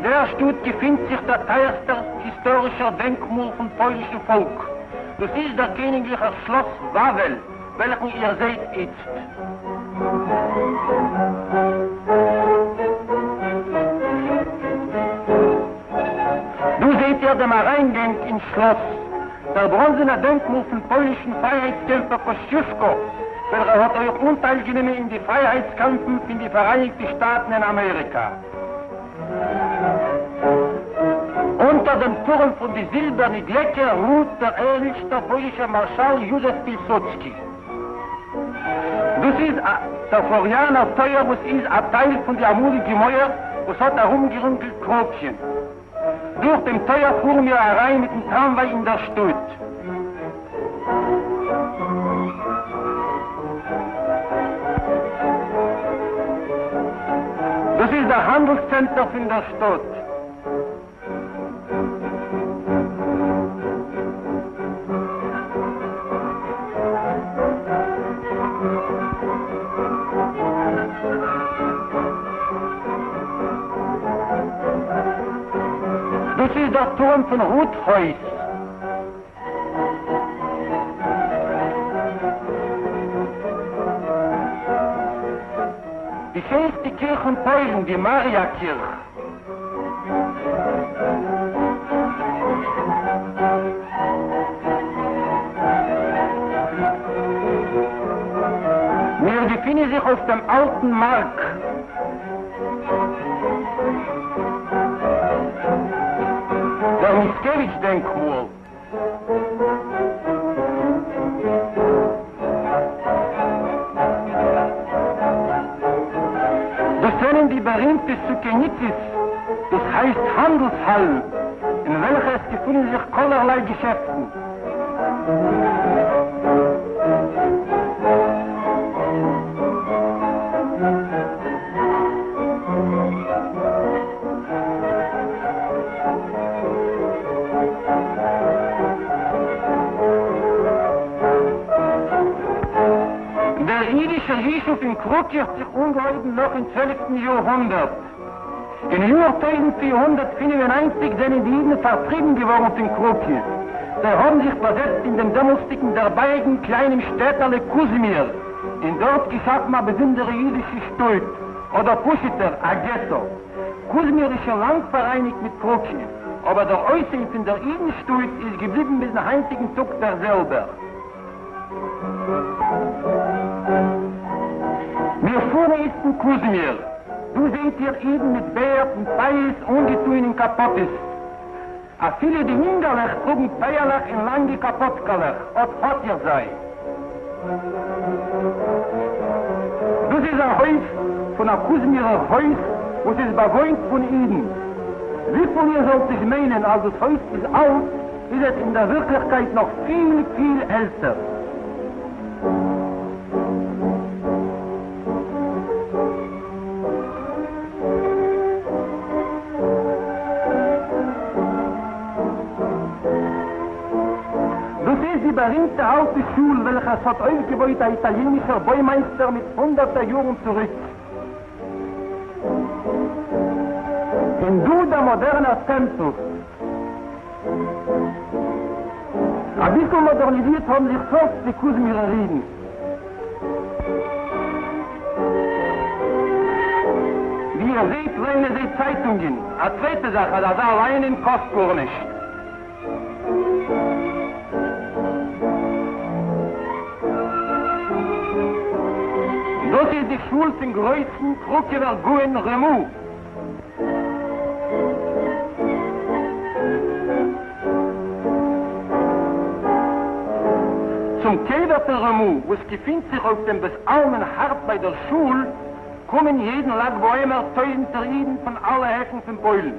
דער שטאט געפינט זיך דער טייערסטער היסטארישער דענקמאל פון פוילישן פאלק, דאס איז דער קעניגליכער שלאס וואוועל, וועלכן איר זעט איצט. דא זעט איר דעם אריינגאנג אין שלאס, דער בראנזענער דענקמאל פון פוילישן פרייהייטס-קעמפער קאסטיושקא, וועלכער האט אויך אנטייל גענומען אין די פרייהייטס קאמפן פון די פאראייניגטע שטאטן אין אמעריקא. אונטער דעם טורעם פון די זילבערנע גלעקער רוהט דער ערשטער פוילישער מארשאל יוזעף פילסודסקי. דאס איז דער פלאריאנער טויער וואס איז א טייל פון די אמאליגע מויער וואס האט ארומגערינגלט קראקען. דורך דעם טויער פארן מיר אריין מיטן טראמוויי אין דער שטאט. דאס איז דער האנדלס צענטער פון דער שטאט. דאס איז דער טורעם פון ראטהויז. די שענסטע קירך אין פוילן, די מאריא קירך. מיר געפינען זיך אויף דעם אלטן מארק. דער מיצקעוויטש דענקמאל. דאס זענען די בארימטע סוקעניצעס, דאס הייסט האנדלס האלן, אין וועלכע עס געפונען זיך כלערליי געשעפטן. דער אידישער ישוב אין קראקע האט זיך אנגעהויבן נאך אין צוועלפטן יאר-הונדערט. אין יאר 1495 זענען די אידן פארטריבן געווארן פון קראקע. זיי האבן זיך באזעצט אין דעם דעמאלסטיגן דערבייאיגן קליינעם שטעטעלע קוזמיר און דארט געשאפן א באזונדערע אידישע שטאט, אדער פשוט'ער, א געטא. קוזמיר איז שוין לאנג פאראייניגט מיט קראקע, אבער דער אויסזען פון דער אידן-שטאט איז געבליבן ביזן היינטיגן טאג דער זעלבער. מיר פארן איצט אין קוזמיר. דא זעט איר אידן מיט בערד און פאות אנגעטוען אין קאפאטעס. אפילו די אינגעלעך טראגן פאה'לעך און לאנגע קאפאטקעלעך, אט האט איר זיי. דאס איז א הויף פון א קוזמירער הויז וואס איז באוואוינט פון אידן. וויפיל איר זאלט נישט מיינען אז דאס הויז איז אלט, איז עס אין דער ווירקליכקייט נאך פיל פיל עלטער. דאס איז די בארימטע אלטע שול וועלכע עס האט אויפגעבויט א איטאליענישער בוימייסטער מיט הונדערטער יארן צוריק. און דא דער מאדערנער טעמפל. אביסל מאדערניזירט האבן זיך פארט די קוזמירער אידן. ווי איר זעהט לייענען זיי צייטונגען, א צווייטע זאך אז אזא לייענען קאסט גארנישט. דאס איז די שול פון גרויסן קראקעווער גאון רמ"א. צום קבר פון רמ"א וואס געפינט זיך אויף דעם בית עלמין הארט ביי דער שול, קומען יעדן ל"ג בעומר טויזנטער אידן פון אלע עקן פון פוילן.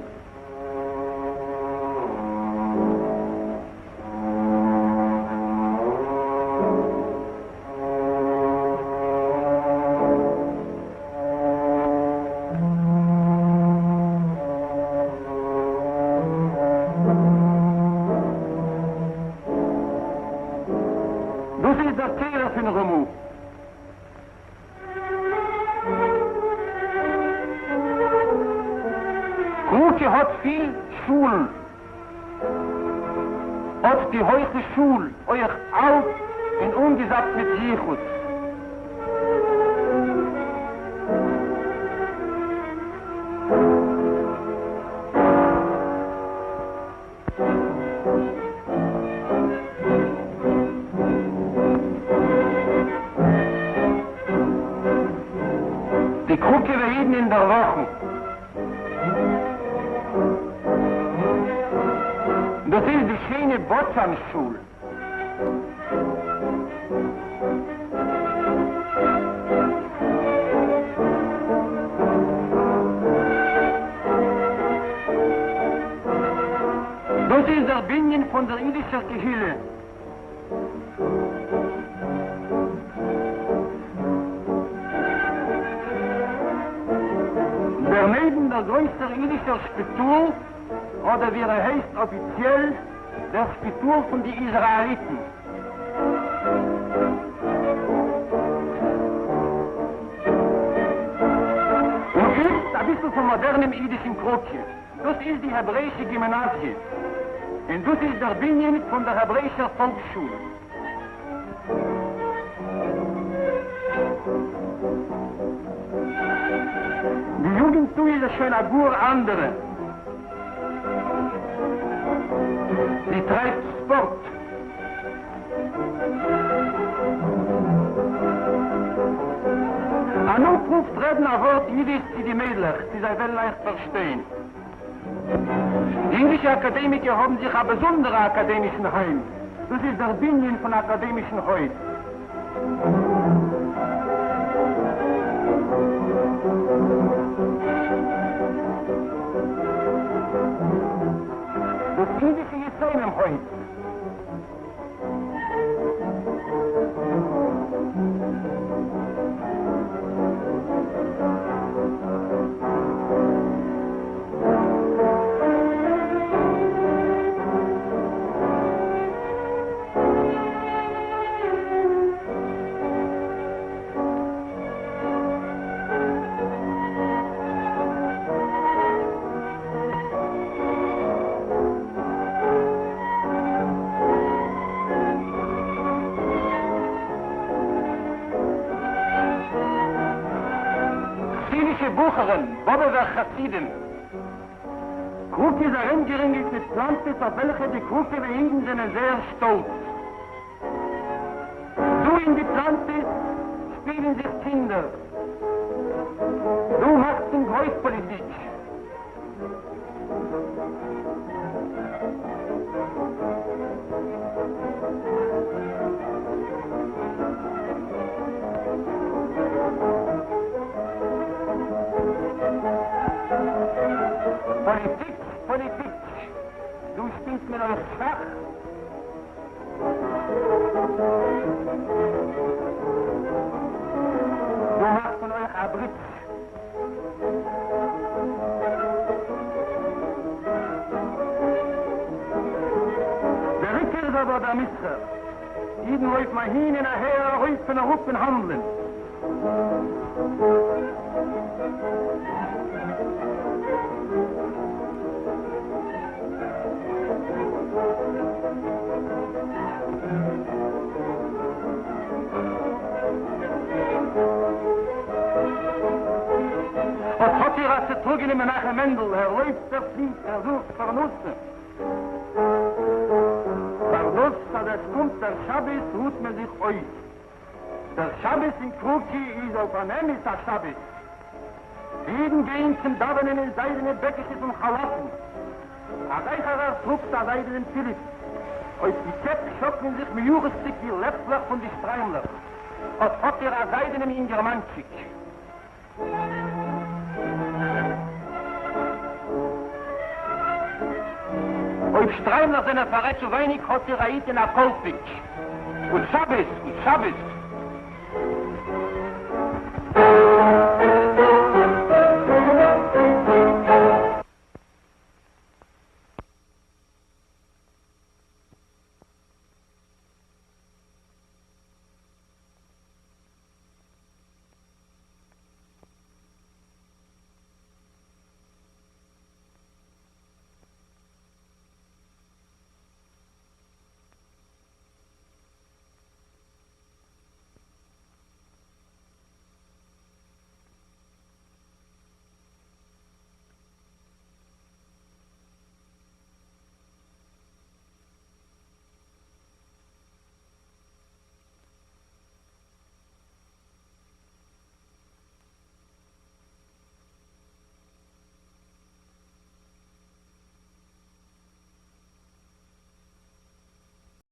דאס איז דער קבר פון רמ"א. קראקע האט. פיל שולן. אט די הויכע שול, אויך אלט און אנגעזאפט מיט יחוס. די קראקעווער אידן אין דער וואכן. דאס איז די שיינע באטשאן שול. דאס איז דער בנין פון דער אידישער קהילה. דערנעבן דער גרויסער אידישער שפיטאל, אדער ווי ער הייסט אפיציעל, דער שפיטאל פון די איזראעליטן. און איצט אביסל פון מאדערנעם אידישן קראקע. דאס איז די העברעאישע גימנאזיע, און דאס איז דער בנין פון דער העברעאישער פאלקסשול. די יוגנט דא איז שוין א גאר אנדערע. זי טרייבט ספארט. אנו פרואווט רעדן א ווארט אידיש צו די מיידלעך, צי זיי וועלן אייך פארשטיין. די אידישע אקאדעמיקער האבן זיך א באזונדערע אקאדעמישן היים, דאס איז דער בנין פון אקאדעמישן הויז. דאס אידישע יתומים הויז. חסידישע בחורים, באבעווער חסידים. קראקע איז ארומגערינגלט מיט פלאנטעס אויף וועלכע די קראקעווער אידן זענען זייער שטאלץ. דא אין די פלאנטעס שפילן זיך קינדער. דא מאכט מען גרויס פאליטיק. פאליטיק, פאליטיק, דא שפילט מען אויך שאך. דא מאכט מען אויך א ברית. דער עיקר איז אבער דער מסחר. אידן לויפן אהין און אהער, ארויף און אראפ און האנדלען. אָט האָט איר אַ צעטראָגענעם מנחם מענדל, ער לויפֿט, ער פֿליט, ער זוכט פּרנסה. פֿאַרוואָס, אַז עס קומט דער שבת, רוט מען זיך אויס? דער שבת אין קראָקע איז אויף אַן אמת אַ שבת. די אידן גייען צום דאווענען אין זיידענע בעקישעס און כאלאטן. א רייכערער טראגט א זיידענעם טוליפ. אויף די קעפ שאקלען זיך מיוחס'דיג די לעפלעך פון די שטריימלעך. אט האט איר א זיידענעם יונגערמאנטשיק. אויב שטריימלעך זענען פאר אייך צו ווייניג האט איר א איד אין א קאלפיק. גוט שבת! גוט שבת!